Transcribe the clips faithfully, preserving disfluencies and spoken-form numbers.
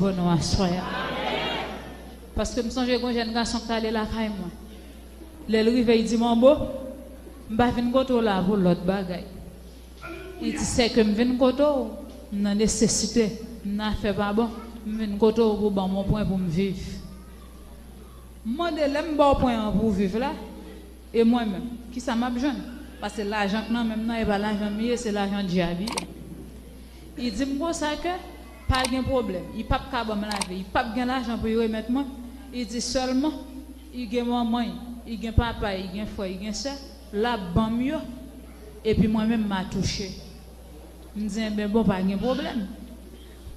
Bon, non, aswè a. Paske m sonje gon jèn gason ki t ale lakay mwen. Lè l rive, li di, "Manbo, m pa vin kote w la pou lòt bagay." Li di, "Sèke m vin kote w, m nan nesesite, m nan afè pa bon, m vin kote w pou ban m yon pwen pou m viv." M mande, "Lè m ba w pwen an pou w viv la, e mwen menm, kisa m ap jwenn?" Paske lajan k nan men m nan, e pa lajan m li ye, se lajan dyab li ye. Li di m konsa ke pa gen pwoblèm, li p ap ka ban m lavi, li p ap gen lajan pou li remèt mwen. Li di sèlman, li gen manman l, li gen papa l, li gen frè, li gen sè, l ap ban m yo, epi mwen menm m a touche. M di, "Enben bon, pa gen pwoblèm."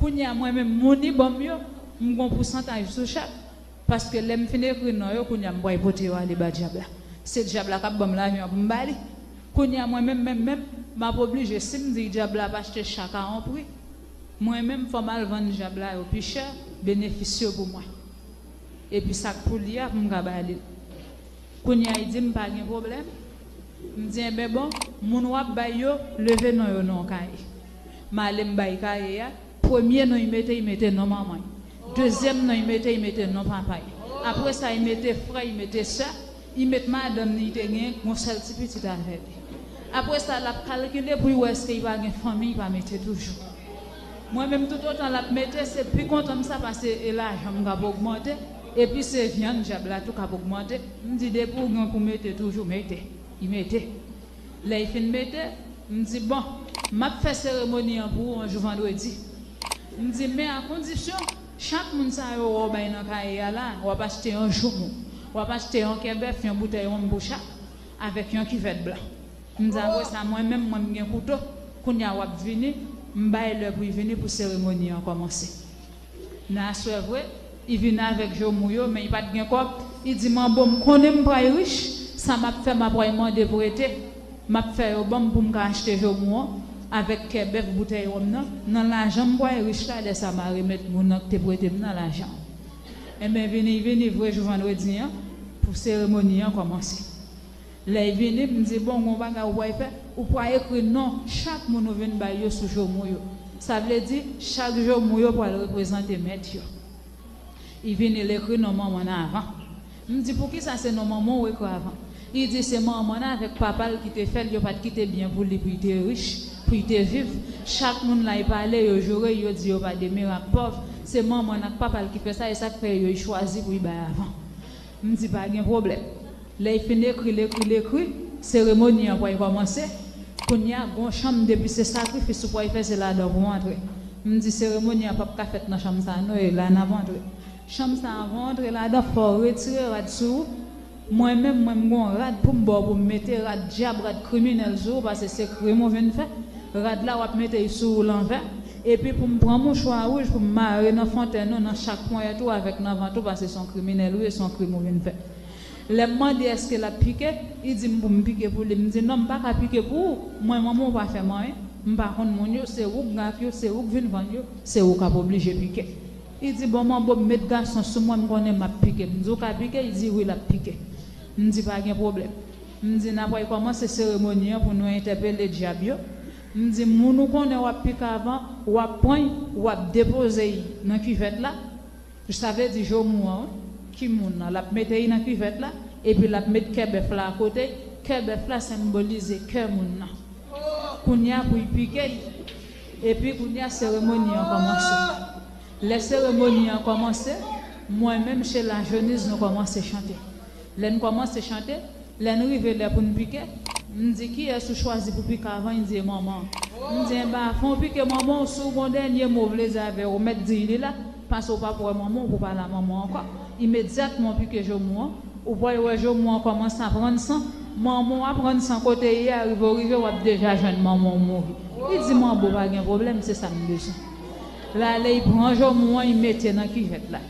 Kounye a, mwen menm, moun li ban m yo, m gon pousantaj sou chak. Paske lè m fin ekri non yo, kounye a m pral pote yo ale ba dyab la. Se dyab la k ap ban m lajan pou m ba li. Kounye a mwen menm, menm, menm, m ap oblije, si m di dyab la ap achte chak a yon pri, mwen menm fò m al vann dyab la yo pi chè, benefis yo pou mwen. Epi sa k pou li a, pou m ka ba li l. Kounye a, li di m pa gen pwoblèm. M di, "Enben bon, moun w ap bay yo, leve non yo nan yon kaye." M ale, m bay kaye a. Premye non li mete, li mete non manman l. Dezyèm non li mete, li mete non papa l. Apre sa, li mete frè, li mete sè, li met madanm li te gen, gon sèl ti pitit avè li. Apre sa, l ap kalkile pou l wè èske li pa gen fanmi, li pa mete toujou. Mwen menm, toutotan l ap mete, se pi kontan m sa, paske e lajan m k ap ogmante, epi se vyann dyab la tou k ap ogmante. M di, "Depi w gen pou mete toujou, mete." Li mete. Lè l fin mete, m di, "Bon, m ap fè seremoni an pou ou yon jou vandredi." M di, "Men a kondisyon, chak moun sa yo w bay nan kaye a la, w ap achte yon joumou, w ap achte yon kè bèf, yon boutèy wonm pou chak, avèk yon kivèt blan." M di, "Apre sa, mwen menm, mwen m gen kouto, kounye a w ap vini, m bay lè pou l vini pou seremoni an kòmanse." Nan aswè vre, li vin avèk joumou yo, men li pa t gen kòb. Li di, "Manbo, m konnen m pral rich, sa m ap fè, m ap pral mande prete. M ap fè yo ban m pou m ka achte joumou an, avèk kè bèf, boutèy wonm nan, nan lajan m pral rich la, lè sa m a remèt moun nan ki te prete m nan lajan an." Enben, vini, vini vre jou vandredi an, pou seremoni an kòmanse. Lè l vini, m di, "Bon, gon bagay ou pral fè, ou pral ekri non chak moun ou vin bay yo sou joumou yo. Sa vle di, chak joumou yo pral reprezante mèt yo." Li vini, l ekri non manman l avan. M di, "Poukisa se non manman w ou ekri avan?" Li di, "Se manman l avèk papa l ki te fè l, yo pa t kite byen pou li, pou li te rich, pou li te viv. Chak moun la, li pale, yo joure, yo di yo pa de mirak pòv. Se manman l ak papa l ki fè sa, e sa k fè yo, li chwazi pou li bay avan." M di, "Pa gen pwoblèm." Lè l fin ekri, l ekri, l ekri, seremoni an pral kòmanse. Kounye a, gon chanm, depi se sakrifis ou pral fè, se ladan pou w antre. M di, "Seremoni an p ap ka fèt nan chanm sa a non, e la n ap antre. Chanm sa a, avan w antre ladan, fò w retire rad sou ou. Mwen menm, mwen, m gon rad pou m ba w pou m mete, rad dyab, rad kriminèl sou ou, paske se krim ou vin fè. Rad la, w ap mete l sou ou lanvè. Epi pou m pran mouchwa wouj pou m mare nan fontèn ou, nan chak ponyèt ou avèk nan vant ou, paske se yon kriminèl ou ye, se yon krim ou vin fè." Lè m mande èske l ap pike, li di m pou m pike pou li. M di, "Non, m pa ka pike pou ou. Mwen, manman w pa fè m anyen. M pa konn moun yo, se ou k gen ak yo, se ou k vin vann yo, se ou k ap oblije pike." Li di, "Bon, manbo, m met gason sou mwen, m konnen m ap pike." M di, "Ou ka pike?" Li di, "Wi, l ap pike." M di, "Pa gen pwoblèm." M di, "N a pral kòmanse seremoni an pou nou entèpele dyab yo." M di, "Moun ou konnen w ap pike avan, w ap pran l, w ap depoze l nan kivèt la." Sa vle di joumou an, wi. Ki moun nan? L ap mete l nan kivèt la, epi l ap met kè bèf la akote l. Kè bèf la senbolize kè moun nan. Kounye a pou l pike l. Epi kounye a seremoni an kòmanse. Lè seremoni an kòmanse, mwen menm Sheila Jonise nou kòmanse chante. Lè n kòmanse chante, lè n rive lè pou n pike, m di, "Kiyès ou chwazi pou pike avan?" Li di, "E manman an." M di, "Enben, avan w pike manman w, si w gon dènye mo w vle di avè l, ou mèt di l li la, paske w p ap wè manman w pou w pale a manman w ankò." Imedyatman w pike joumou an, ou pral wè joumou an kòmanse ap rann san. Manman w ap rann san kote l ye a, rive w rive, w ap deja jwenn manman w mouri. Li di, "Manbo, pa gen pwoblèm, se sa m bezwen." L ale, li pran joumou an, li mete nan kivèt la.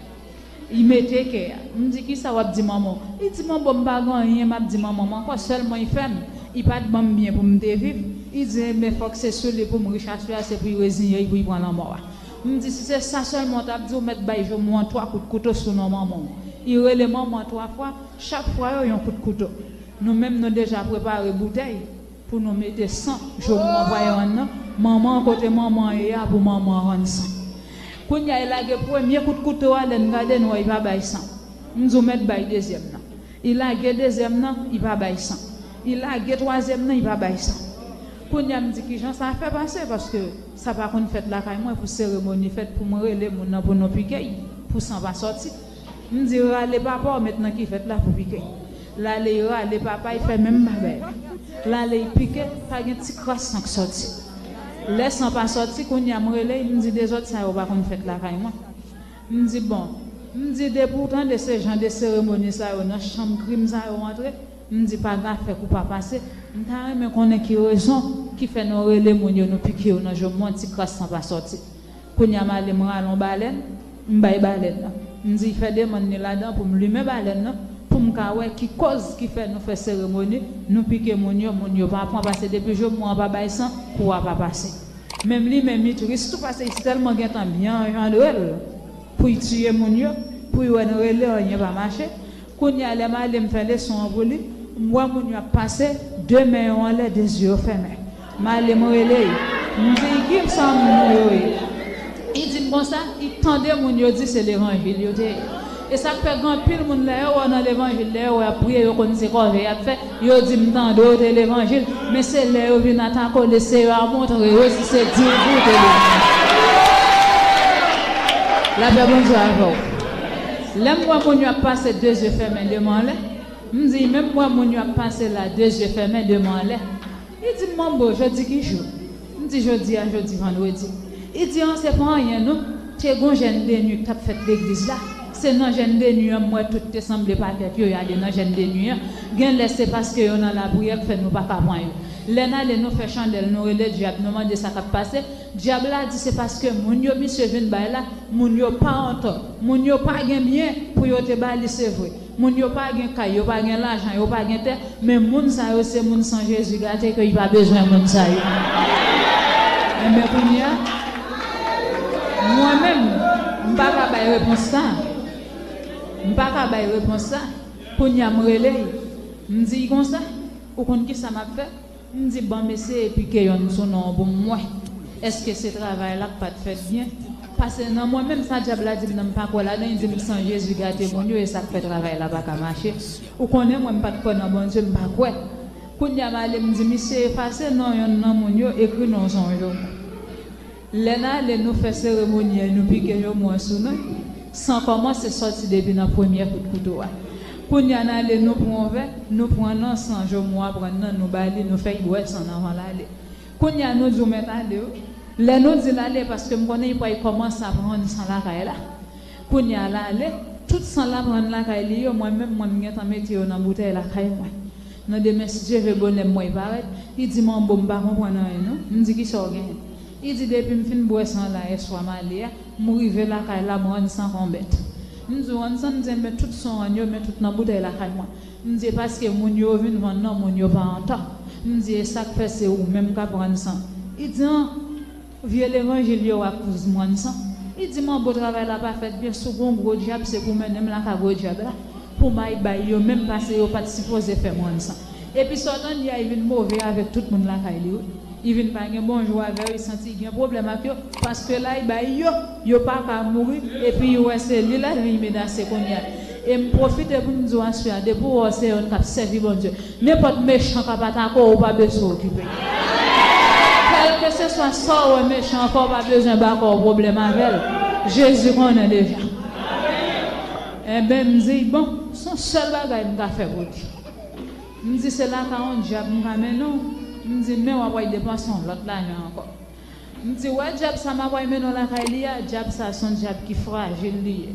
Li mete kè a. M di, "Kisa w ap di manman w?" Li di, "Manbo, m pa gen anyen m ap di manman m ankò, sèlman li fè m. Li pa t ban m byen pou m te viv." Li di, "Enben, fòk se sou li pou m rich aswè a, se pou li reziye l, pou li pran lanmò a." M di, "Si se sa sèlman w t ap di, w mèt bay joumou an twa kout kouto sou non manman w." Li rele manman an twa fwa, chak fwa yo yon kout kouto. Nou menm, nou deja prepare boutèy pou nou mete san joumou an pral rann nan. Manman an, kote manman an ye a, pou manman an rann san. Kounye a, li lage premye kout kouto a, lè n gade, n wè li pa bay san. M di w mèt bay dezyèm nan. Li lage dezyèm nan, li pa bay san. Li lage twazyèm nan, li pa bay san. Kounye a, m di, "Kijan sa fè pase?" Paske sa pa konn fèt lakay mwen pou seremoni fèt, pou mwen rele moun nan pou nou pike l, pou san pa sòti. M di, "Rale papa w, met nan kivèt la pou pike l." L ale, l rale papa, l fè menm bagay la. L ale, l pike, pa gen ti kras san k sòti. Lè san pa sòti, kounye a, m rele l, m di, "Dezòd sa yo pa konn fèt lakay mwen." M di, "Bon," m di, "depi w tande se jan de seremoni sa yo nan chanm krim sa yo antre," m di, "pa gen afè k ou pa pase." M ta renmen konnen ki rezon ki fè nou rele moun yo, nou pike yo nan je mwen, ti kras san pa sòti. Kounye a, m ale, m rale yon balèn, m bay balèn nan. M di, "Fè demann li ladan pou m limen balèn nan, pou m ka wè ki kòz ki fè nou fè seremoni, nou pike moun yo, moun yo pa pran, paske depi je mwen an pa bay san, kou a pa pase." Menm li menm, li tris tou, paske li tèlman gentan byen anjandre l pou l tiye moun yo, pou l wè n rele, anyen pa mache. Kounye a, lè m ale, m fè leson an pou li, m wè moun yo ap pase, de men yo anlè, de zye yo fèmen. M ale, m rele l. M di, "Kisa moun yo ye?" Li di m konsa, li tande moun yo di se levanjil yo te ye. E sa k fè gen anpil moun, lè yo wè w nan levanjil, lè yo wè w ap priye, yo konn se kòve y ap fè, yo di, "M tande w te levanjil," men se lè yo vin atake w, lè se yo a montre yo si se di w pou w te levanjil. Lapè Bondye avè w. Lè m wè moun yo ap pase de zye fèmen, de men anlè, m di, "Menm m wè moun yo ap pase la, de zye fèmen, de men anlè." Li di m, "Manbo, jodi ki jou?" M di, "Jodi a, jodi vandredi." Li di, "An, se pa anyen non. Te gon jèn de nwi k t ap fèt legliz la. Se nan jèn de nwi an m wè tout te sanble pa tèt yo, y ale nan jèn de nwi an. Gen lè se paske yo nan lapriyè k fè nou pa ka pran yo. Lè n ale, nou fè chandèl, nou rele dyab, nou mande sa k ap pase. Dyab la di se paske moun yo misye vin bay la, moun yo pa antò, moun yo pa gen byen pou yo te ba li, se vre. Moun yo pa gen kay, yo pa gen lajan, yo pa gen tè, men moun sa yo se moun san Jezi gate ke li pa bezwen moun sa yo." Enben kounye a, mwen menm, m pa ka bay repons sa. M pa ka bay repons sa. Kounye a, m rele l. M di l konsa, "Ou konn ki sa m ap fè?" M di, "Ban m eseye pike yonn sou non w pou m wè. Èske se travay la k pa t fèt byen?" Paske nan mwen menm, sa dyab la di m nan, m pa kwè ladan. Li di m san Jezi gate moun yo, e sa k fè travay la pa ka mache. Ou konnen mwen, m pa t kwè nan Bondye, m pa kwè. Kounye a, m ale, m di misye efase non yonn nan moun yo, ekri non sou yon jomo. Lè n ale, nou fè seremoni an, nou pike jomo an sou non l. San kòmanse sòti depi nan premye kout kouto a. Kounye a, n ale, nou pran yon vè, nou pran nan san jomo a pran nan, nou ba li, nou fè l bwè san nan anvan l ale. Kounye a, nou di w mèt ale wi. Lè nou di l ale, paske m konnen li pral kòmanse ap rann san lakay la. Kounye a, l ale, tout san l ap rann lakay li yo, mwen menm, mwen, m gentan mete yo nan boutèy lakay mwen. Nan demen, si Dye vle, bonè m, mwen parèt. Li di, "Manbo, m pa konprann anyen non." M di, "Kisa w genyen?" Li di, "Depi m fin bwè san la yèswa m ale a, m rive lakay la, m rann san kon bèt." M di, "Rann san?" M di, "Enben, tout san w rann yo, men tout nan boutèy lakay mwen." M di, "E paske moun yo vin vann nan, moun yo pa an tò." M di, "E sa k fè se ou menm k ap rann san?" Li di, "An, vye levanjil yo a koz m rann san." Li di, "Manbo, travay la pa fèt byen, si w gon gwo dyab, se pou mennen m lakay gwo dyab la, pou m al bay yo menm, paske yo pa t sipoze fè m rann san." Epi sa w tande a, li vin move avèk tout moun lakay li wi. Li vin pa gen bonjou avè yo, li santi li gen pwoblèm ak yo, paske la li bay yo, yo pa ka mouri, epi li wè se li lavi li menase kounye a. E m pwofite pou m di w aswè a, depi w wè w se yonn k ap sèvi Bondye, nenpòt mechan k ap atake w, ou pa bezwen okipe l. Kèlkeseswa sa w wè mechan an fè, ou pa bezwen ba kò w pwoblèm avè l. Jezi konnen deja. Enben, m di, "Bon, se yon sèl bagay m ka fè pou li." M di, "Se lakay yon dyab m ka mennen w." M di, "Men w ap al depanse yon lòt lajan ankò." M di, "Wè dyab sa m ap al mennen w lakay li a, dyab sa se yon dyab ki frajil li ye.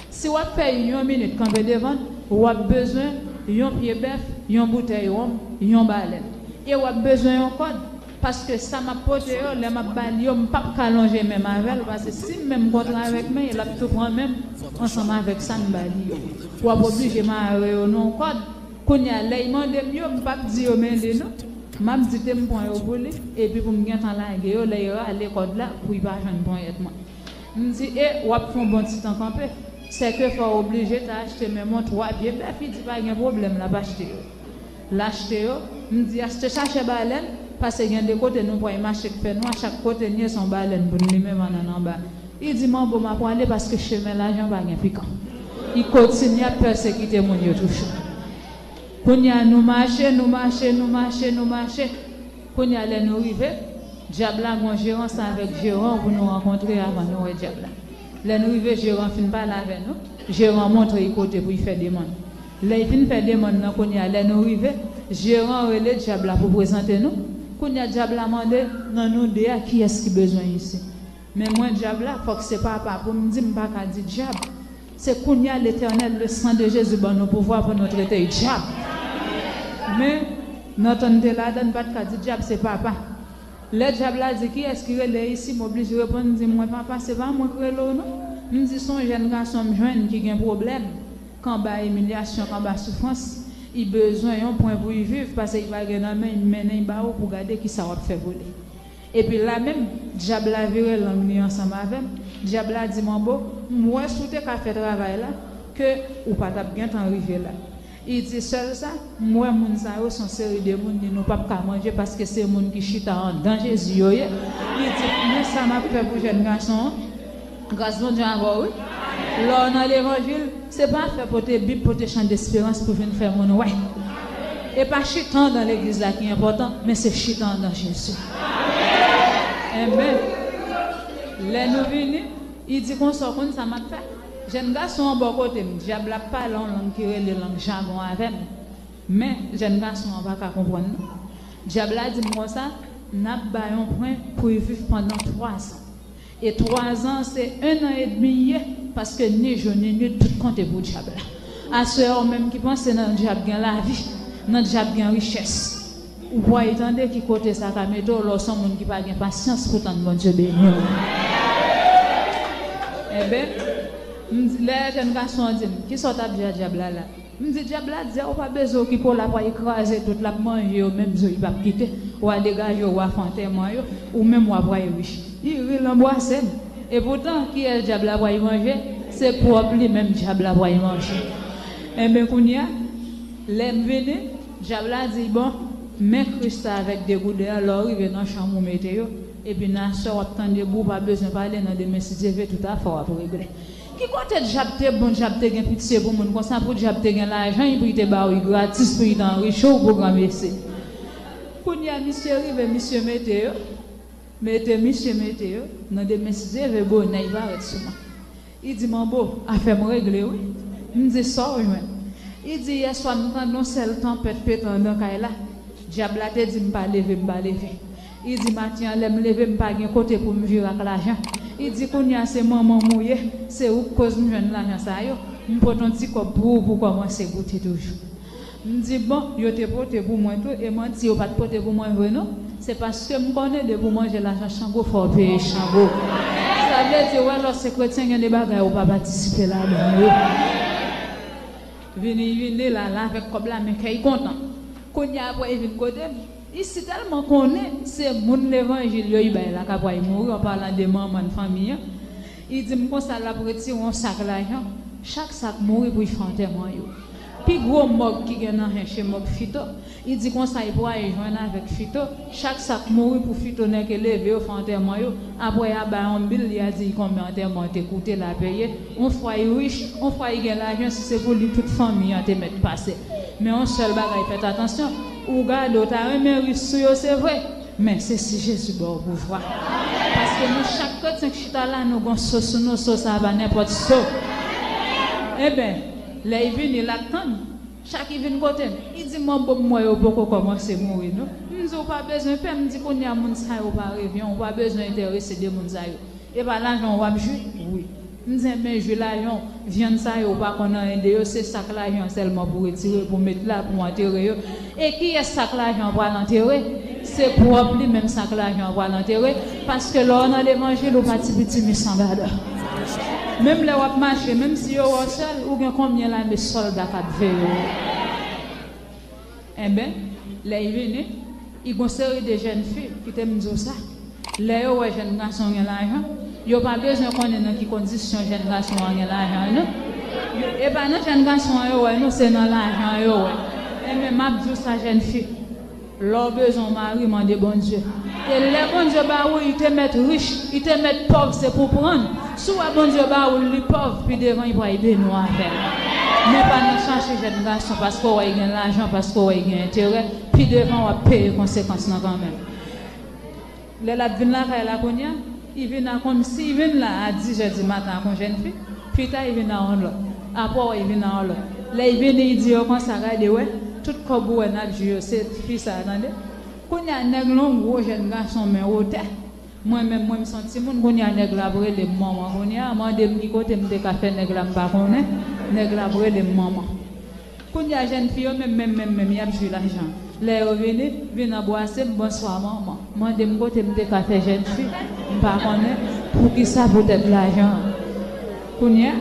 Si w ap fè yon minit kanpe devan l, w ap bezwen yon pye bèf, yon boutèy wonm, yon balèn. E w ap bezwen yon kòd, paske sa m ap pote yo, lè m ap ba li yo, m p ap ka lonje men m avè l, paske si m menm kontre avèk men, l ap tou pran men m ansanm avèk sa m ba li yo. W ap oblije mare yo nan yon kòd." Kounye a, lè l mande m yo, m p ap di yo men li non. M ap di te m pran yo pou li, epi pou m gentan lage yo, lè l rale kòd la, pou l pa jwenn ponyèt mwen. M di, "E, w ap fè yon bon ti tan kanpe. Sèke fò w oblije ta achte men m yon twa pye bèf." Li di, "Pa gen pwoblèm, l ap achte yo." L achte yo, m di, "Achte sachè balèn, paske gen de kote nou pral mache k fè nwa, chak kote n ye se yon balèn pou n limen vann ann anba." Li di, "Manbo, m a prale paske chemen lajan pa gen pikan." Li kontinye ap pèsekite moun yo toujou. Kounye a, nou mache, nou mache, nou mache, nou mache. Kounye a, lè nou rive, dyab la gon jerans avèk jeran pou nou rankontre avan nou wè dyab la. Lè nou rive, jeran fin pale avè nou. Jeran montre li kote pou li fè demann. Lè li fin fè demann nan, kounye a, lè nou rive, jeran rele dyab la pou prezante nou. Kounye a, dyab la mande, "Nan nou de a, kiyès ki bezwen isi?" Men mwen, dyab la, fòk se papa pou m di, m pa ka di dyab. Se kounye a Letènèl, le sang de Jésus, ban nou pouvwa pou nou trete dyab. Men, nan tan n te ladan, n pa t ka di dyab se papa. Lè dyab la di, "Kiyès ki rele isi?" m oblije reponn, di, "Mwen, papa, se pa mwen k rele w non." M di, "Se yon jèn gason m jwenn ki gen pwoblèm, k anba imilyasyon, k anba soufrans. Li bezwen yon pwen pou li viv, paske li pa gen nan men, m mennen l ba ou pou gade kisa w ap fè pou li." Epi la menm, dyab la vire lang li ansanm avè m. Dyab la di, "Manbo, m wè si w te ka fè travay la, ke ou pa t ap gentan rive la." Li di, "Sèl sa, m wè moun sa yo se yon seri de moun ni nou p ap ka manje paske se moun ki chita anndan Jezi yo ye." Li di, "Men sa m ap fè pou jèn gason an." Gras Bondye avè w, wi. Lè w nan levanjil, se pa afè pote Bib, pote chan desperans pou vin fè moun wè. E pa chita anndan legliz la ki enpòtan, men se chita anndan Jezi. Amen. Lè nou vini, li di konsa, "W konn sa m ap fè?" Jèn gason an bò kote m, dyab la ap pale yon lang ki rele lang jagon avè m. Men, jèn gason an pa ka konprann non. Dyab la di m konsa, "N ap ba yon pwen pou l viv pandan twa zan." E twa zan, se en an edmi l ye, paske ni jou ni nwit, tout konte pou dyab la. Aswè a, ou menm ki panse nan dyab gen lavi, nan dyab gen richès, ou pral tande ki kote sa ka mete w lè w se yon moun ki pa gen pasyans pou tann Bondye beni w. Enben, m di, lè jèn gason an di m, "Kisa w t ap di a dyab la la?" M di, "Dyab la di a, ou pa bezwen okipe w, l ap pral kraze tout, l ap manje yo, menm zo li p ap kite. W a degaje w, w a fè antèman yo, ou menm w ap pral rich." Li ri, l anbrase m. Epoutan, kiyès dyab la pral manje? Se pwòp li menm dyab la pral manje. Enben, kounye a, lè m vini, dyab la di, "Bon, men Kris la avèk degouden an, lè w rive nan chanm ou mete yo, epi nan aswè w ap tande bri, w pa bezwen pale, nan demen, si Dye vle, tout afè w ap regle." Ki kote dyab te bon, dyab te gen pitye pou moun konsa, pou dyab te gen lajan, pou li te ba w li gratis, pou li te anrichi w pou granmesi? Kounye a, misye rive, misye mete yo, mete, misye mete yo, nan demen, si Dye vle, bonè, li parèt sou mwen. Li di, "Manbo, afè m regle, wi." M di, "Sa w jwenn?" Li di, "Yèswa, m tande yon sèl tanpèt pete anndan kay la. Dyab la te di m pa leve, m pa leve." Li di, "Maten an, lè m leve, m pa gen kote pou m vire ak lajan." Li di, "Kounye a, se manman m ou ye, se ou k koz m jwenn lajan sa yo. M pote yon ti kòb pou ou, pou w kòmanse goute toujou." M di, "Bon, yo te pote pou mwen tou, e manti, yo pa t pote pou mwen vre non. Se paske m konnen depi w manje lajan Chango, fò w peye Chango." Sa vle di, wè, lè w se kretyen, gen de bagay ou pa patisipe ladan yo. Vini, vini la, la avèk kòb la, men kè l kontan. Kounye a, apre, li vin kote m. Li si tèlman konnen se moun levanjil yo, li bay la k ap pral mouri, an palan de manman n fanmi an. Li di m konsa, l ap retire yon sak lajan. Chak sak mouri pou l fè antèman yo. Pi gwo mòg ki gen nan Hench se mòg Fito. Li di konsa, li pral jwenn avèk Fito. Chak sak mouri pou Fito nèke leve yo, fè antèman yo. Apre, y a bay yon bil, li a di konbyen antèman an te koute, l a peye. Yon fwa li rich, yon fwa li gen lajan, si se pou li, tout fanmi an te mèt pase. Men yon sèl bagay, fèt atansyon. Ou gade, w ta renmen rich sou yo, se vre. Men se si Jezi ba w pouvwa. Paske nou chak kretyen k chita la, nou gon so sou nou, so sa a pa nenpòt so. Enben, lè l vini, l ap tann. Chak li vin kote m, li di, "Manbo, m wè yo poko kòmanse mouri non." M di, "Ou pa bezwen pè." M di, "Kounye a, moun sa yo pa revyen, ou pa bezwen enterese de moun sa yo. E pa lajan w ap jwi?" "Wi." M di, "Enben, jwi lajan w. Vyann sa yo, ou pa konn anyen de yo, se sak lajan sèlman pou retire, pou met la, pou antere yo." E kiyès sak lajan an pral antere? Se pwòp li menm sak lajan an pral antere, paske lè w nan levanjil, ou pa ti piti misan gada. Menm lè w ap mache, menm si yo wè w sèl, ou gen konbyen lame sòlda k ap veye w? Enben, lè l vini, li gon seri de jèn fi, kite m di w sa. Lè yo wè jèn gason gen lajan, yo pa bezwen konnen nan ki kondisyon jèn gason an gen lajan an non. Yo, e pa nan jèn gason an yo wè non, se nan lajan an yo wè. Enben, m ap di w sa, jèn fi. Lè w bezwen yon mari, mande Bondye. E lè Bondye ba ou, li te mèt rich, li te mèt pòv, se pou prann. Si w wè Bondye ba ou l, li pòv, pi devan, li pral beni w avè l. Men pa nan chache jèn gason paske w wè l gen lajan, paske w wè l gen enterè. Pi devan, w ap peye konsekans lan kanmenm. Lè l ap vin lakay la kounye a, li vin a konn, si li vin la a dis zè di maten ak yon jèn fi, pita li vin a yon lòt. Apre w wè li vin a yon lòt. Lè li vini, li di yo konsa, gade, wè, tout kòb ou wè n ap jwi yo, se fi sa a, tande. Kounye a, nèg lan yon gwo jèn gason, men wotè. Mwen menm, mwen, m se yon timoun, kounye a, nèg la ap rele m manman. Kounye a, mande m ki kote m te ka fè nèg la, m pa konnen. Nèg la ap rele m manman. Kounye a, jèn fi yo menm, menm, menm, menm, y ap jwi lajan. Lè yo vini, vin anbrase m, bonswa manman. Mande m kote m te ka fè jèn fi, m pa konnen poukisa poutèt lajan an. Kounye a,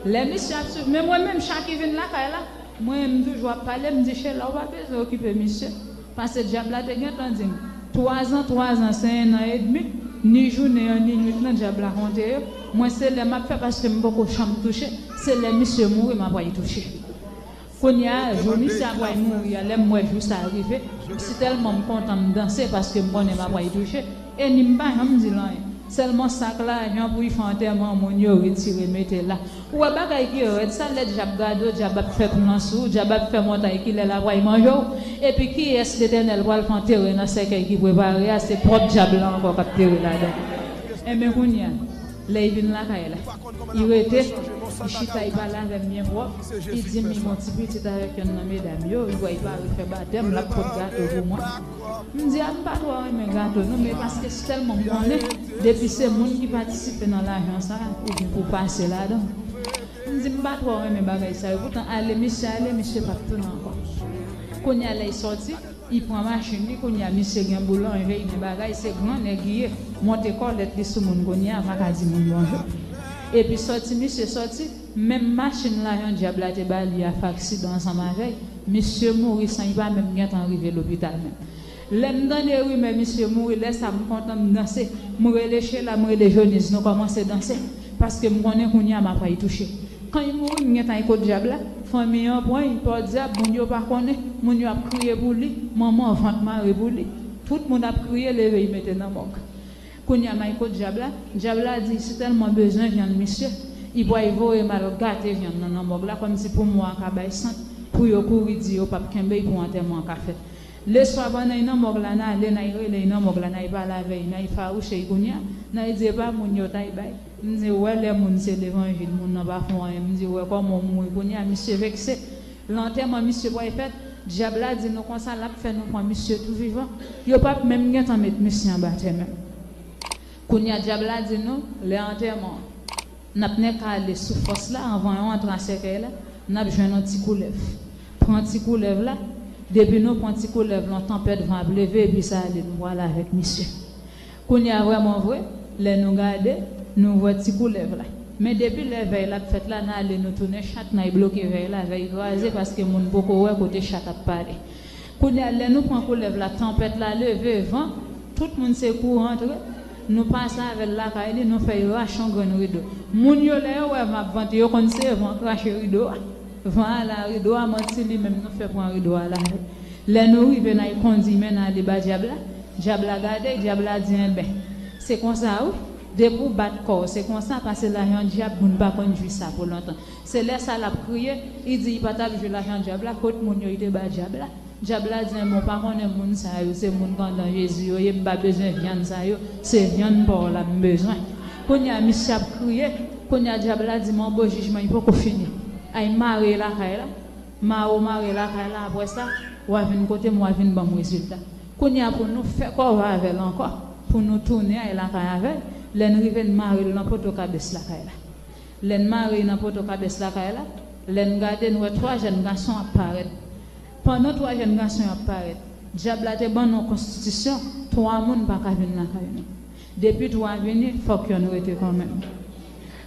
lè misye ap swiv, men mwen menm, chak ki vin lakay la, mwen, m toujou ap pale, m di, Chela, ou pa bezwen okipe misye. Paske dyab la te gentan di m, twazan, twazan, se en an edmi, ni jounen an, ni nwit lan, dyab la konte yo. Mwen, se lè m ap fè, paske m poko janm touche, se lè misye mouri, m ap pral touche. Kounye a, jou misye ap pral mouri a, lè m wè jou sa a rive, m si tèlman m kontan, m danse, paske m konnen m ap pral touche, e ni m pa janm di l anyen. Sèlman sak lajan pou l fè antèman moun yo retire mete la. Ou wè bagay ki rèd sa, lè dyab gade w, dyab ap fè plan sou ou, dyab ap fè montay ki lè l ap pral manje w. Epi kiyès Letènèl pral fè antere nan sèkèy ki prepare a? Se pwòp dyab la ankò k ap tere ladan. Enben kounye a, lè l vin lakay la, li rete, li chita, li pale avè m byen pwòp, li di m li gon ti pitit avèk yonn nan medam yo, li pral pare fè batèm, l ap pot gato pou mwen. M di a, m pa twò renmen gato non, men paske se tèlman m konnen, depi se moun ki patisipe nan lajan sa a, ou gen pou pase ladan. M di m pa twò renmen bagay sa yo, poutan ale misye ale, misye p ap tounen ankò. Kounye a lè l sòti, li pran machin li, kounye a misye gen boulanje, li gen bagay, se gran nèg li ye, monte kòlèt li sou moun kounye a, pa ka di moun bonjou. Epi sòti misye sòti, menm machin lajan dyab la te ba li a fè aksidan ansanm avè l, misye mouri san li pa menm gentan rive lopital menm. Lè m tande rimè misye mouri, lè sa a m kontan, m danse, m rele Chela, m rele Joniz, nou kòmanse danse, paske m konnen kounye a m ap pral touche. Kan li mouri, m gentan al kot dyab la, fanmi an pran l, pòdyab, moun yo pa konnen, moun yo ap kriye pou li, manman an vant mare pou li. Tout moun ap kriye, leve l mete nan mòg. Kounye a m al kot dyab la, dyab la di si tèlman bezwen vyann misye, li pral voye m al gate vyann nan nan mòg la, kòmsi poumon an ka bay sant, pou yo kouri di yo p ap kenbe l pou antèman an ka fèt. Leswa pandan l nan mòg la, n ale, n al rele l nan mòg la, n al pale avè l, n al fawouche l kounye a, n al di e pa moun yo t al bay. M di w wè lè moun se levanjil, moun nan pa fè w anyen. M di w wè kòman w mouri kounye a, misye vekse. Lè antèman misye pral fèt, dyab la di nou konsa l ap fè nou pran misye tou vivan. Yo p ap menm gentan met misye anba tè menm. Kounye a dyab la di nou, lè antèman an, n ap nèk ale sou fòs la, anvan yo antre a sèkèy la, n ap jwenn yon ti koulèv. Pran ti koulèv la, depi nou pran ti koulèv la, yon tanpèt van ap leve, epi sa ale, nou pral avèk misye. Kounye a vrèman vre, lè nou gade, nou wè ti koulèv la. Men depi lè vèy la ap fèt la, n ale, nou tounen chat, n al bloke vèy la, vèy kraze, paske moun poko wè kote chat ap pale. Kounye a, lè nou pran koulèv la, tanpèt la leve, van, tout moun se kouri antre, nou pase avè l lakay li, nou fè l rache yon grenn rido. Moun yo, lè yo wè van ap vante, yo konn se van krache rido a. Van ale a rido a, manti li menm, nou fè pran rido a la. Lè nou rive, n al kondi men n ale ba dyab la. Dyab la gade, dyab la di, enben, se konsa wi. Depi w bat kò w, se konsa, pase lajan dyab, moun pa konn jwi sa pou lontan. Se lè sa l ap kriye, li di li pa t ap jwi lajan dyab la, kot moun yo, li te ba dyab la. Dyab la di, enben, w pa konnen moun sa yo, se moun kandan Jezi yo ye, m pa bezwen vyann sa yo, se vyann pa w la m bezwen. Kounye a, misye ap kriye, kounye a, dyab la di, men bon, jijman, li poko fini. Al mare lakay la. Mare w mare lakay la, apre sa, w a vin kote m, w a vin ban m rezilta. Kounye a pou nou fè kòve avè l ankò, pou nou tounen al lakay avè l, lè n rive n mare l nan poto kabès lakay la. Lè n mare l nan poto kabès lakay la, lè n gade n wè twa jèn gason ap parèt. Pandan twa jèn gason yo ap parèt, dyab la te ban nou yon konstitisyon, twa moun pa ka vin lakay nou. Depi twa vini, fòk yonn rete kanmenm.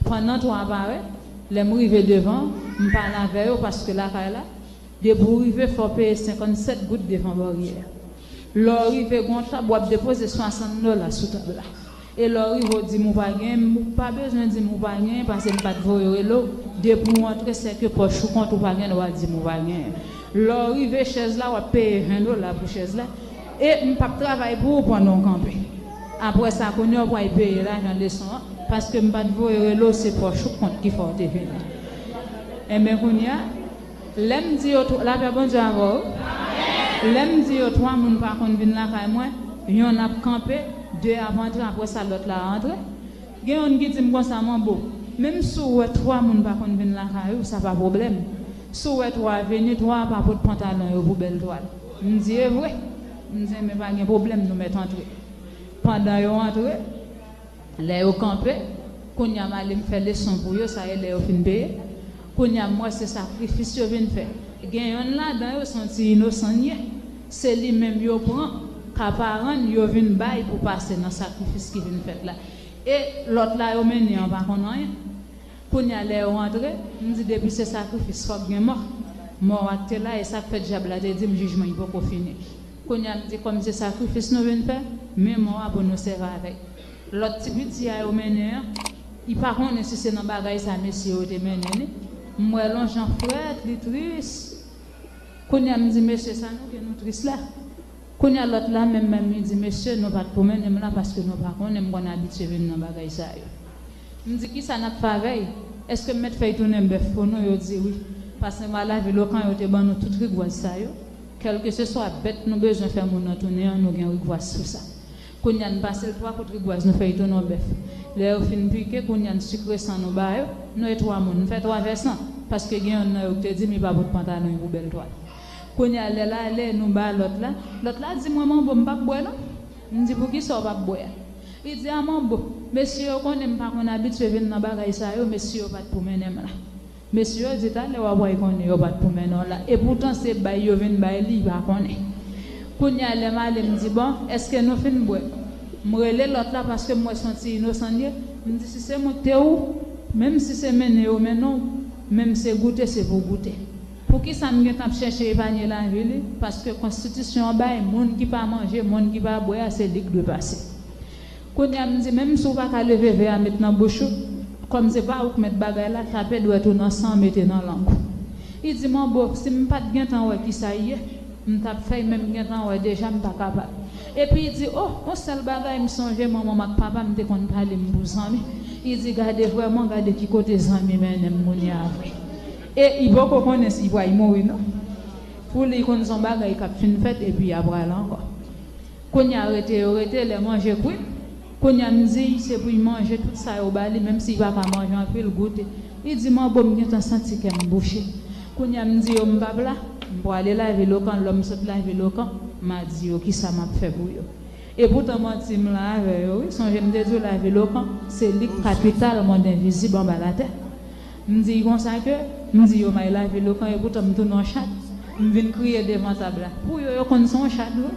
Pandan twa parèt, lè m rive devan, m pale avè yo paske lakay la, depi w rive, fò w peye senkannsèt goud devan baryè a. Lè w rive, gen yon tab, w ap depoze swasant dola sou tab la. E lè w rive, w di m ou pa genyen, m, ou pa bezwen di m ou pa genyen, paske m pa t voye w rele w. Depi w antre, sèke pòch ou kont ou pa gen dwa di m ou pa genyen. Lè w rive chèz la, w ap peye ven dola pou chèz la. E m p ap travay pou ou pandan w kanpe. Apre sa, kounye a w pral peye lajan leson an, paske m pa t voye rele w, se pòch ou k kont ki fè w te vini. Enben, kounye a, lè m di yo, tw- lapè Bondye avè w, lè m di yo twa moun pa konn vin lakay mwen, yonn ap kanpe, de ap antre, apre sa lòt la antre. Gen youn ki di m konsa, Manbo, menm si w wè twa moun pa konn vin lakay ou, sa pa pwoblèm. Si w wè twa vini, twa a pa pot pantalon yo pou bèl twal. M di, e vre? M di, men pa gen pwoblèm, nou mèt antre. Pandan yo antre, lè yo kanpe, kounye a m ale m fè leson pou yo, sa e lè yo fin peye. Kounye a m wè se sakrifis yo vin fè. Gen yonn ladan yo se yon ti inosan l ye. Se li menm yo pran, ka parann, yo vin bay pou pase nan sakrifis ki vin fèt la. E lòt la yo mennen an pa konn anyen. Kounye a lè yo antre, m di depi se sakrifis fòk gen mò. Mò a k te la, e sa k fè dyab la te di m jijman li poko fini. Kounye a m di kòm se sakrifis nou vin fè, men mò a pou nou sèvi avè l. Lòt ti piti a yo mennen an, li pa konnen si se nan bagay sa mesye yo te mennen li. M wè l yon jan frèt, li tris. Kounye a m di mesye sa nou gen nou tris la. Kounye a lòt la menm menm li di mesye nou pa t pou mennen m la paske nou pa konnen, m konn abitye vin nan bagay sa yo. M di kisa n ap fè avè l? Èske m mèt fè l tounen bèf pou nou? Yo di wi. Paske m al lavil Okan yo te ban nou tout rigwaz sa yo. Kèlkeseswa bèt nou bezwen fè moun nan tounen an, nou gen rigwaz sou sa. Kounye a n pase l twa kout rigwaz, nou fè l tounen yon bèf. Lè yo fin pike, kounye a n sikre san nou ba yo, nou e twa moun. M fè twa vè san, paske gen yonn nan yo ki te di m li pa pot pantalon pou bèl twal. Kounye a lè l ale, nou ba lòt la. Lòt la di mwen, Manbo, m p ap bwè non. M di, poukisa w p ap bwè a? Li di, a Manbo, mesye yo konnen m pa konn abitye vin nan bagay sa yo, mesye yo pa t pou mennen m la. Mesye yo di talè w ap wè konnen yo pa t pou mennen w la. Epoutan se bay yo vin bay li, li pa konnen. Kounye a lè m ale m di, bon, èske nou fin bwè? M rele lòt la paske m wè se yon ti inosan l ye. M di, si se mwen k te ou, menm si se mennen yo mennen w, menm se goute se pou goute. Poukisa m gentan ap chèche epanye lavi li? Paske konstitisyon an bay moun ki pa manje, moun ki pa bwè a, se li k dwe pase. Kounye a m di, menm si w pa ka leve vè a met nan bouch ou, kòm se pa ou k mèt bagay la, tape dwèt ou nan san, mete nan lang ou. Li di, Manbo, si m pa t gentan wè kisa l ye, m t ap fè l, men m gentan wè deja m pa kapab. Epi li di, o, yon sèl bagay m sonje, manman m ak papa m te konn pale m pou zanmi. Li di, gade vrèman, gade ki kote zanmi mennen m kounye a vre. E li poko konnen si l pral mouri non. Pou li, li konn se yon bagay k ap fin fèt epi l ap pral ankò. Kounye a rete yo rete, lè manje kwit. Kounye a m di se pou l manje tout sa yo ba li, menm si l pa ka manje anpil, goute. Li di, Manbo, m gentan santi kè m bouche. Kounye a m di yo m p ap la, m prale lavil Okan, lè m sot lavil Okan, m a di yo kisa m ap fè pou yo. Epoutan manti m la avè yo wi, sonje m te di w lavil Okan, se li k kapital mond envizib anba latè. M di konsa ke, m di yo may lavil Okan, epoutan m tounen yon chat. M vin kriye devan tab la. Pou yo, yo konn se yon chat vre.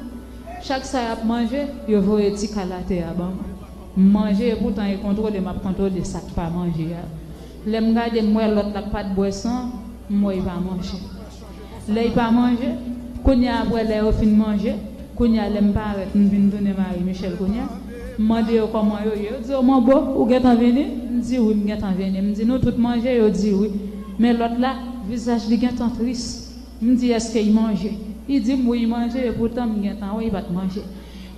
Chak sa y ap manje, yo voye ti kal atè a ban mwen. M manje, epoutan e kontwole m ap kontwole sa k pa manje a. Lè m gade, m wè lòt la k pa t bwè san, m wè l pa manje. Lè l pa manje, kounye a apre lè yo fin manje, kounye a lè m parèt, m vin tounen Marie Michelle kounye a. M mande yo kòman yo ye. Yo di, o Manbo, ou gentan vini? M di wi, m gentan vini. M di nou tout manje? Yo di wi. Men lòt la, vizaj li gentan tris. M di, èske l manje? Li di m wi, l manje, epoutan m gentan wè l pa t manje.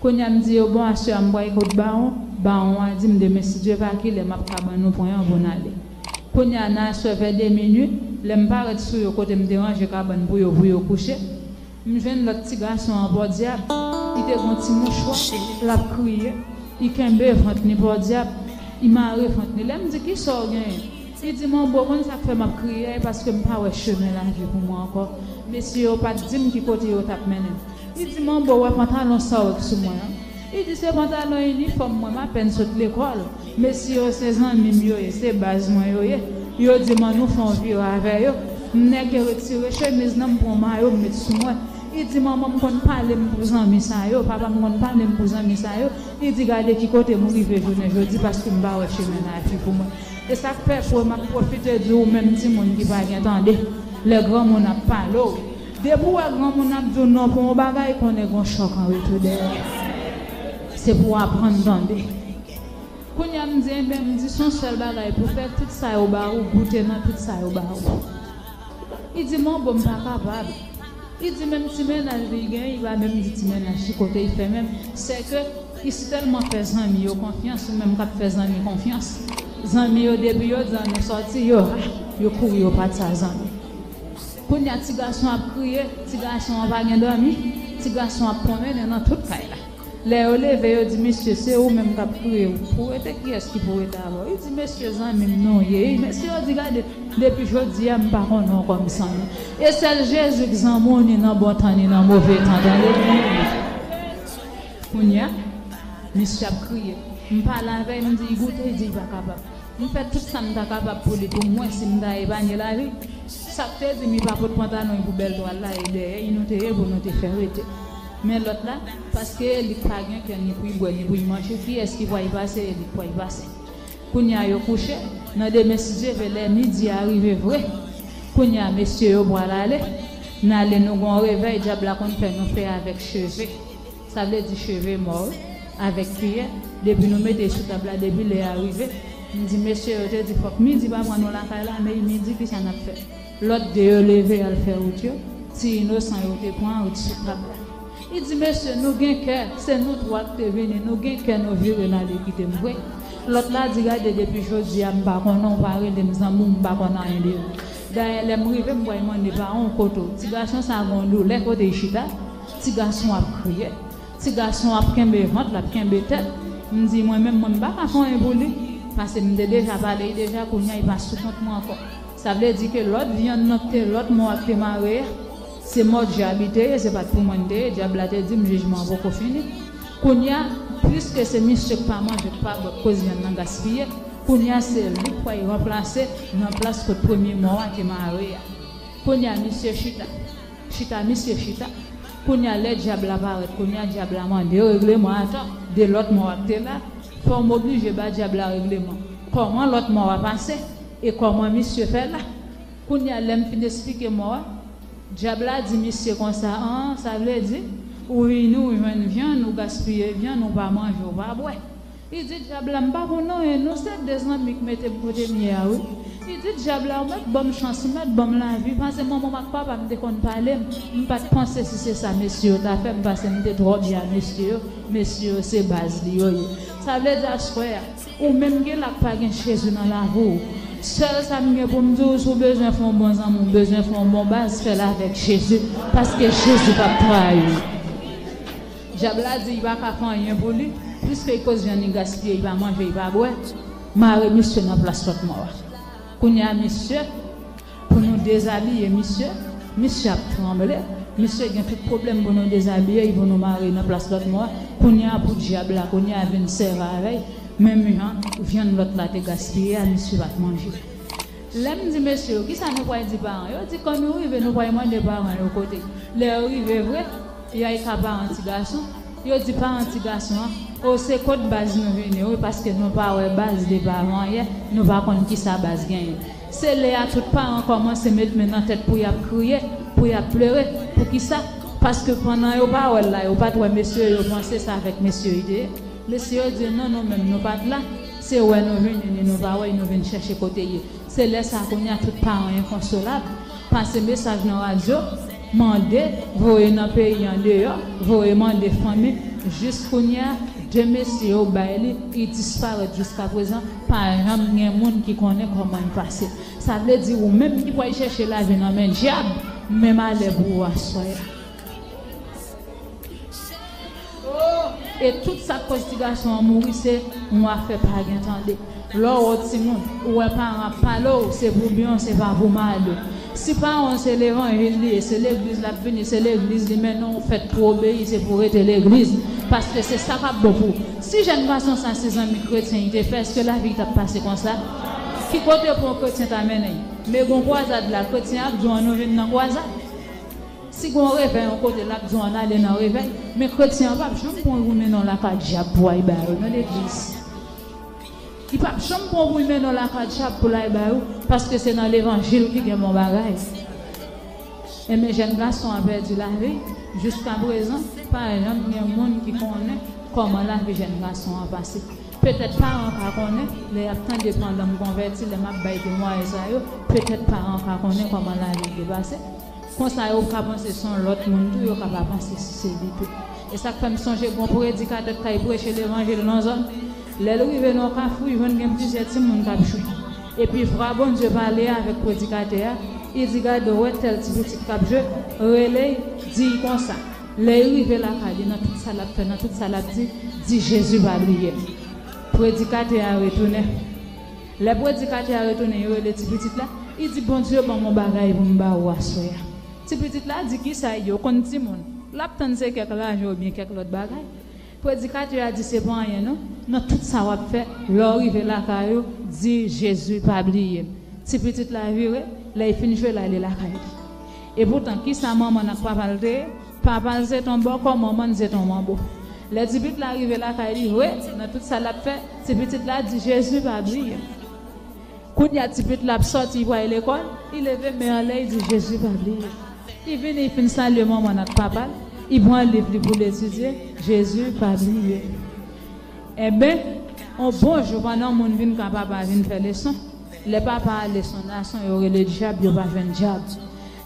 Kounye a m di yo, bon, aswè a m pral kot Bawon. Bawon a di m demen, si Dye pa kile, m ap ka ban nou pwen an pou n ale. Kounye a nan aswè vè de minui, lè m parèt sou yo kote m te ranje kabann pou yo, pou yo kouche, m jwenn lòt ti gason an pòdyab. Li te gen yon ti mouchwa, l ap kriye. Li kenbe vant li pòdyab, li mare vant li. Lè m di, kisa w genyen? Li di, Manbo, konn sa k fè m ap kriye a, e paske m pa wè chemen lavi pou mwen ankò. Mesye yo pa t di m ki kote yo t ap mennen m. Li di, Manbo, w wè pantalon sa w wè k sou mwen an? Li di, se pantalon inifòm mwen, m apèn sot lekòl. Mesye yo se zanmi m yo ye, se baz mwen yo ye. Yo di m an nou fè yon vire avè yo. M nèke retire chemiz nan, m pran mayo, m met sou mwen. Li di, manman m konn pale m pou zanmi sa yo, papa m konn pale m pou zanmi sa yo. Li di, gade ki kote m rive jounen jodi, paske m pa wè chemen lavi pou mwen. E sa k fè pou m ap pwofite di w menm timoun ki pa gen tande, lè granmoun ap pale w, depi w wè granmoun ap di w non pou yon bagay, konnen gen yon chòk an retou dèyè. Se pou w aprann tande. Kounye a m di, enben, m di, se yon sèl bagay pou fè, tout sa yo ba ou, goute nan tout sa yo ba ou. Li di, manbo, m pa kapab. Li di menm ti mennaj li genyen, li pa menm di ti mennaj ki kote li fè menm. Sèke li si tèlman fè zanmi yo konfyans, ou menm k ap fè zanmi konfyans. Zanmi yo, depi yo di ann nou sòti, yo, ah, yo kouri, yo pati sa zanmi. Kounye a, ti gason ap kriye, ti gason an pa gen dòmi, ti gason ap pwomennen nan tout kay la. Lè yo leve, yo di, "Mesye, se ou menm k ap kriye, ou pou rete, kiyès ki pou rete avè w?" Li di, "Mesye, zanmi m nou ye." Mesye yo di, "Gade, depi jodi a, m pa konnen w kòm zanmi." E sèl Jezi k zanmi w, ni nan bon tan, ni nan move tan, tande byen. Kounye a, misye ap kriye. M pale avè l, m di, "Goute," li di, "Li pa kapab." M fè tout sa m ta kapab pou li, pou m wè si m ta epanye lavi l. Sa k te di m, li pa pot pantalon, li pou bèl twal la, e dèyè li nou te ye pou nou te fè rete. Men lòt la, paske li pa gen kè ni pou li bwè, ni pou li manje, kiyès ki pral pase, e li k pral pase. Kounye a, yo kouche, nan demen, si Dye vle, lè midi a rive vre. Kounye a, mesye yo pral ale, n ale, nou gon revèy, dyab la konn fè nou fè avèk cheve. Sa vle di cheve mò, wi, avèk kiyè. Depi nou mete sou tab la, depi lè a rive, m di, "Mesye yo te di fòk midi pa pran nou lakay la, men midi, kisa n ap fè?" Lòt de yo leve al fè wout yo, ti inosan yo te pran wout sou tab la. Li di, "Mesye, nou gen kè, se nou twa k te vini, nou gen kè, nou vire n ale kite m vre." Lòt la di, "Gade, depi jodi a, m pa konnen w, pa rele m zanmi w, m pa konn anyen de ou. Dayè, lè m rive, m pral mande paran w kote w." Ti gason sa gon doulè kote l chita, ti gason ap kriye. Ti gason ap kenbe vant, l ap kenbe tèt. M di, "Mwen menm, mwen, m pa ka fè anyen pou li." Paske m te deja pale, li deja kounye a, li pa sou kont mwen ankò. Sa vle di ke lòt vyann nan k te, lòt mò a k te mare a, se mò dyab li te ye, se pa t pou mwen li te ye. Dyab la te di m, "Jijman an poko fini." Kounye a, piske se misye k pa manje, k pa bwè, k koz vyann nan gaspiye, kounye a, se li k pral ranplase nan plas kot premye mò a te mare a. Kounye a, misye chita. Chita, misye chita. Kounye a, lè dyab la parèt, kounye a, dyab la mande yo regleman atò de lòt mò a k te la. Fò m oblije ba dyab la regleman. Kòman lòt mò a pase? E kòman misye fè la? Kounye a, lè m fin esplike mò a, dyab la di misye konsa, "An, sa vle di, ou vini, ou jwenn vyann, ou gaspiye vyann, ou pa manje, ou pa bwè." Li di dyab la, "M pa konn anyen non, se de zanmi k mete m kote m ye a wi." Li di dyab la, "Ou mèt ban m chans, ou mèt ban m lavi, paske manman m ak papa m te konn pale m, m pa t panse si se sa mesye yo ta fè m, paske m te twò byen a mesye yo, mesye yo se baz li yo ye." Sa vle di aswè a, ou menm ki la k pa gen Jezi nan lavi w, sèl sa m gen pou m di w, si w bezwen fè yon bon zanmi, w bezwen fè yon bon baz, fè l avèk Jezi, paske Jezi p ap trayi w. Dyab la di li pa ka fè anyen pou li, piske li koz vyann li gaspiye, li pa manje, li pa bwè, mare misye nan plas lòt mò a. Kounye a misye, pou nou dezabiye misye, misye ap tranble, misye gen tout pwoblèm pou nou dezabiye, pou nou mare nan plas lòt mò a. Kounye a pou dyab la, kounye a vin sèvi avè l, menm jan vyann lòt la te gaspiye a, misye pa t manje. Lè m di mesye yo, "Kisa nou pral di paran?" Yo di, "Kan nou rive, nou pral mande paran yo kote." Lè yo rive vre, y a ka paran ti gason. Yo di paran ti gason an, "O, se kot baz nou vini, wi, paske nou pa wè baz de paran yè, nou pa konn kisa baz genyen." Se lè a tout paran kòmanse met men nan tèt pou y ap kriye, pou y ap plere. Poukisa? Paske pandan yo pa wè l la, yo pa t wè mesye yo, yo panse se avèk mesye yo li te ye. Mesye yo di, "Non, nou menm, nou pa t la. Se wè nou vini, ni nou pa wè, nou vin chèche kote l ye." Se lè sa a, kounye a, tout paran enkonsolab. Pase mesaj nan radyo, mande, voye nan peyi andeyò, voye mande fanmi. Jis kounye a, de mesye yo bay li, li disparèt jiska prezan, pa janm gen moun ki konnen kòman l pase. Sa vle di ou menm ki pral chèche lavi nan men dyab, men malè pou ou aswè a. E tout sa k koz ti gason an mouri, se yon afè pa gen tande. Lè w wè yon timoun, ou wè paran ap pale w, se pou byen w, se pa pou mal ou. Si paran w se levanjil li ye, se legliz l ap vini, se legliz li mennen w, fèt pou obeyi, se pou rete legliz. Paske se sa k ap bon pou ou. Si jèn gason sa se zanmi kretyen li te fè, èske lavi l t ap pase konsa? Ki kote pou yon kretyen ta mennen l? Men gon kwazad la, kretyen ap di w an nou vin nan kwazad. Si gon revèy yon kote, l ap di w ann ale nan revèy. Men kretyen an p ap janm pran w pou mennen w lakay dyab pou w al ba yo nan legliz. Li p ap janm pran w pou l mennen w lakay dyab pou l al ba yo, paske se nan levanjil ki gen bon bagay. Enben, jèn gason an pèdi lavi l. Jiska prezan, pa janm gen moun ki konnen kòman lavi jèn gason an pase. Petèt paran ka konnen, lè y ap tande pandan m konvèti, lè m ap bay temwayaj sa yo, petèt paran ka konnen kòman lavi l te pase. Konsa yo ka panse se yon lòt moun tou, yo ka pa panse si se li tou. E sa k fè m sonje gon predikatè k t al preche levanjil nan zòn. Lè l rive nan yon kafou, li jwenn gen plizyè timoun k ap jwe. Epi vwa Bondye pale avèk predikatè a, li di, "Gade, w wè tèl ti pitit k ap jwe, rele l, di l konsa." Lè l rive lakay li, nan tout sa l ap fè, nan tout sa l ap di, di, "Jezi pa bliye m." Predikatè a retounen. Lè predikatè a retounen, yo rele ti pitit la, li di, "Bondye ban m yon bagay pou m ba ou aswè a." Ti pitit la di, "Kisa?" Yo konn timoun. L ap tann se kèk lajan oubyen kèk lòt bagay. Predikatè a di, "Se pa anyen non. Nan tout sa w ap fè, lè w rive lakay ou, di, 'Jezi pa bliye m.'" Ti pitit la vire, lè l fin jwe, l ale lakay li. Epoutan, kisa manman n ak papa l te ye? Papa l se t on bòkò, manman l se t on manbo. Lè ti pitit la rive lakay li, vre, nan tout sa l ap fè, ti pitit la di, "Jezi pa bliye m." Kounye a, ti pitit la ap sòti, li pral lekòl, li leve men anlè, li di, "Jezi pa bliye m." Li vini, li fin salye manman l ak papa l, li pran liv li pou l etidye, "Jezi pa bliye m." Enben, yon bon jou, pandan moun vin ka papa vin fè leson, lè papa ale son nason, yo rele dyab, yo pa jwenn dyab.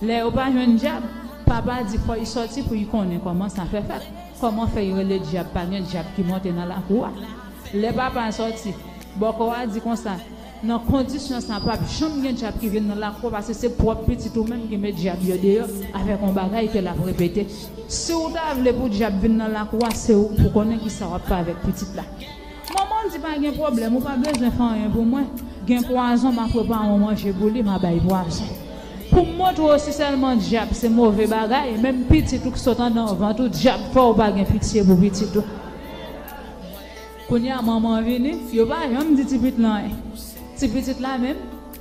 Lè yo pa jwenn dyab, papa di fò l sòti pou l konnen kòman sa fè fèt. Kòman fè l rele dyab, pa gen dyab ki monte nan lakou a? Lè papa sòti, bòkò a di konsa, "Nan kondisyon sa, p ap janm gen dyab ki vin nan lakou a, paske se pwòp pitit ou menm ki met dyab yo deyò avèk yon bagay ke l ap repete. Si w ta vle pou dyab vin nan lakou a, se ou pou konnen kisa w ap fè avèk pitit la." Manman di, "Pa gen pwoblèm, ou pa bezwen fè anyen pou mwen. Gen pwazon, m a prepare yon manje pou li, m a bay pwazon." Pou m montre w si sèlman dyab se move bagay, menm pitit ou k sot anndan vant ou, dyab fè w pa gen pitye pou pitit ou. Kounye a, manman vini, yo pa janm di ti pitit la anyen. Ti pitit la menm,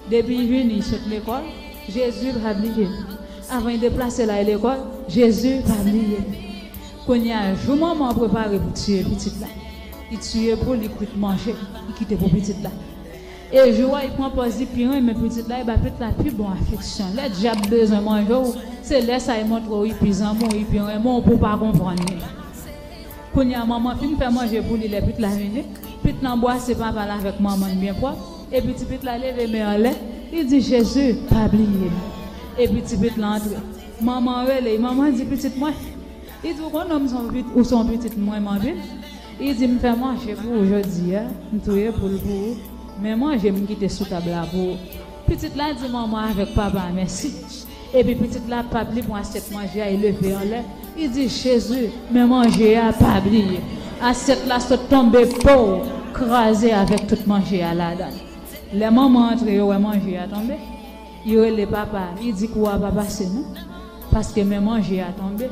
depi l vini, l sot lekòl, "Jezi pa bliye m." Avan l deplase l al lekòl, "Jezi pa bliye m." Kounye a, jou manman an prepare pou tiye pitit la, li tiye pou li kwit manje, li kite pou pitit la. E jou a, li pran pòz li pi renmen pitit la, li ba pitit la pi bon afeksyon. Lè dyab bezwen manje w, se lè sa a li montre w li pi zanmi w, li pi renmen w pou w pa konprann li. Kounye a, manman fin fè manje pou li, lè pitit la vini, pitit la anbrase papa l avèk manman l byen pwòp, epi ti pitit la leve men anlè, li di, "Jezi, pa bliye m." Epi ti pitit la antre. Manman rele, manman di, "Pitit mwen." Li di, "Ou konnen m se yon pit-, ou se yon pitit mwen, m anpil." Li di, "M fè manje pou ou jodi a, m touye poul pou ou, men manje m kite sou tab la pou ou." Pitit la di manman avèk papa mèsi. Epi pitit la p ap li pran asyèt manje a, li leve anlè. Li di, "Jezi, men manje a pa bliye." Asyèt la sot tonbe, pow, kraze avèk tout manje a ladan l. Lè manman antre, yo wè manje a tonbe. Li rele papa, li di, "Kou a pa pase non, paske men manje a tonbe,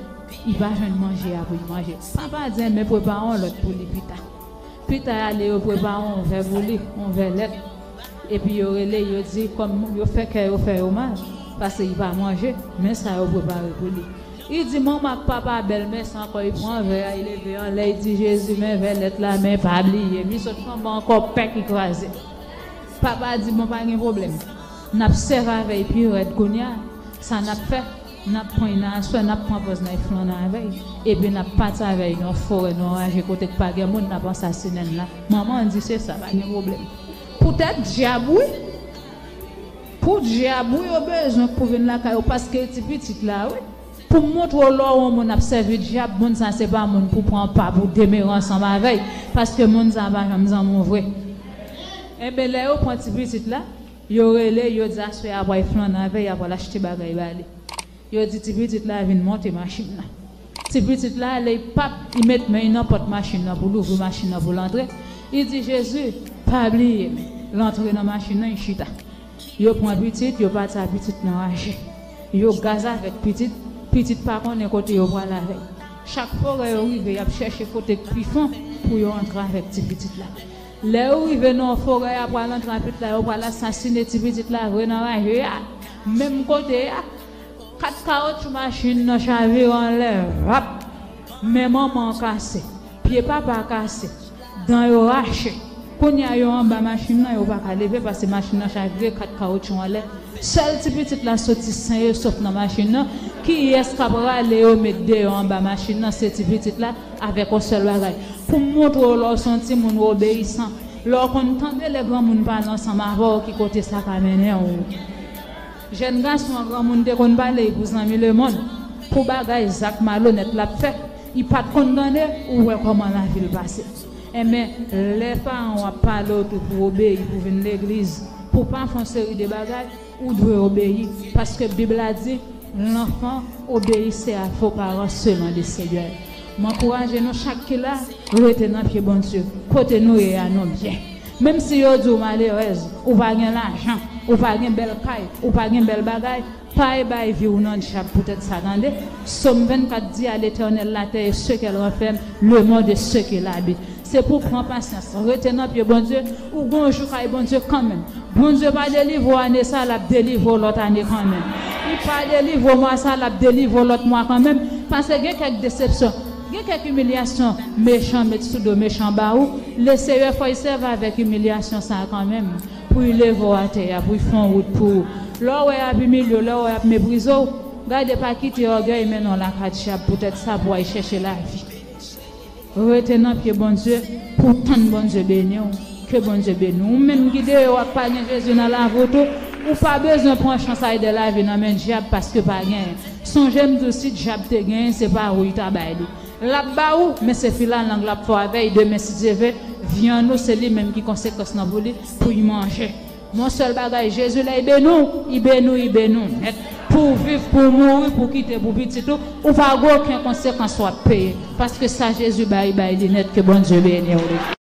li pa jwenn manje a pou li manje." Papa di, "Enben prepare yon lòt pou li pita." Pita y ale, yo prepare yon vè pou li, yon vè lèt. Epi yo rele, yo di, kòm yo fè kè yo fè yo mal, paske li pa manje, men sa yo prepare pou li. Li di, "Manman ak papa bèl, men sa ankò." Li pran vè a, li leve anlè, li di, "Jezi, men vè lèt la, men pa bliye m." Li sot tonbe ankò, pèk, li kraze. Papa di, "Bon, pa gen pwoblèm. N ap sèvi avè l pi rèd kounye a. Sa n ap fè, n ap pran l nan aswè, n ap pran pòz n al flannen avè l. Epi n ap pati avè l nan yon forè, nan yon raje kote k pa gen moun, n ap ansasinen l la." Manman an di, "Se sa, pa gen pwoblèm." Poutèt dyab, wi. Pou dyab, wi, yo bezwen pou vin lakay ou, paske ti pitit la, wi. Pou montre w lè w wè yon moun ap sèvi dyab, moun sa se pa moun pou pran pa pou demere ansanm avè l, paske moun sa pa janm zanmi w vre. Enben, lè yo pran ti pitit la, yo rele, yo di aswè a pral flannen avè l, y a pral achte bagay ba li. Yo di ti pitit la vin monte machin nan. Ti pitit la ale, pap, li met men l nan pòt machin nan pou l ouvri machin nan pou l antre. Li di, "Jezi, pa bliye m." L antre nan machin nan, li chita. Yo pran pitit, yo pati a pitit nan raje. Yo gaz avèk pitit, pitit pa konnen kote yo pral avè l. Chak forè yo rive, y ap chèche kote k pi fon pou yo antre avèk ti pitit la. Lè yo rive nan forè a, pral antre a pitit la, yo pral asasine ti pitit la vre nan raje a. Menm kote a, kat kawotchou machin nan chavire anlè, vap! Men manman an kase, pye papa a kase, dan yo rache. Kounye a, yo anba machin nan, yo pa ka leve paske machin nan chavire, kat kawotchou anlè. Sèl ti pitit la soti sen e sof nan machin nan. Kiyès k ap rale yo met deyò anba machin nan? Se ti pitit la avèk yon sèl bagay. Pou m montre w lè w se yon timoun obeyisan, lè w konn tande lè granmoun pale ansanm avè w, ki kote sa ka mennen w. Jèn gason an, granmoun te konn pale pou zanmi lemonn, pou bagay, zak malonèt l ap fè. Li pa t konn tande, ou wè kòman lavi l pase. Enben, lè paran w ap pale w tou pou obeyi, pou vin legliz, pou pa fè yon seri de bagay, ou dwe obeyi. Paske Bib la di, L'enfant obéissait à vos parents selon le Seigneur. M ankouraje nou chak ki la, rete nan pye Bondye. Kote nou ye a, nou byen. Menm si yo di w malerèz, ou pa gen lajan, ou pa gen bèl kay, ou pa gen bèl bagay, pa al bay vi w nan dyab poutèt sa, tande. Sòm vennkat di, À l'Éternel la terre et ce qu'elle renferme, le monde et ce qu'il habite. Se pou pran pasyans, rete nan pye Bondye, ou gon jou kay Bondye kanmenm. Bondye pa delivre w ane sa, l ap delivre w lòt ane kanmenm. Li pa delivre w mwa sa, l ap delivre w lòt mwa kanmenm. Paske gen kèk desepsyon, gen kèk imilyasyon mechan met sou do mechan ba ou. Le Seyè fò l sèvi avèk imilyasyon sa a kanmenm pou l leve w atè a, pou l fè yon wout pou ou. Lè w wè y ap imilye w, lè w wè y ap meprize w, gade pa kite ògèy mennen w lakay dyab poutèt sa pou w al chèche lavi. Rete nan pye Bondye pou w tann Bondye beni w. Ke Bondye beni w. Ou menm ki deyò a k pa gen Jezi nan lavi w tou, ou pa bezwen pran chans al dèyè lavi nan men dyab paske pa genyen. Sonje m di w, si dyab te genyen, se pa ou l ta bay li. L ap ba ou, men se filalang l ap fè w avè l demen si Dye ve. Vyann ou, se li menm ki konsekans lan pou li, pou l manje. Yon sèl bagay, Jezi lè l beni w, l beni w, l beni w nèt. Pou w viv, pou w mouri, pou w kite pou pitit ou, ou pa gen okenn konsekans w ap peye. Paske sa Jezi bay, l bay li nèt. Ke Bondye beni w.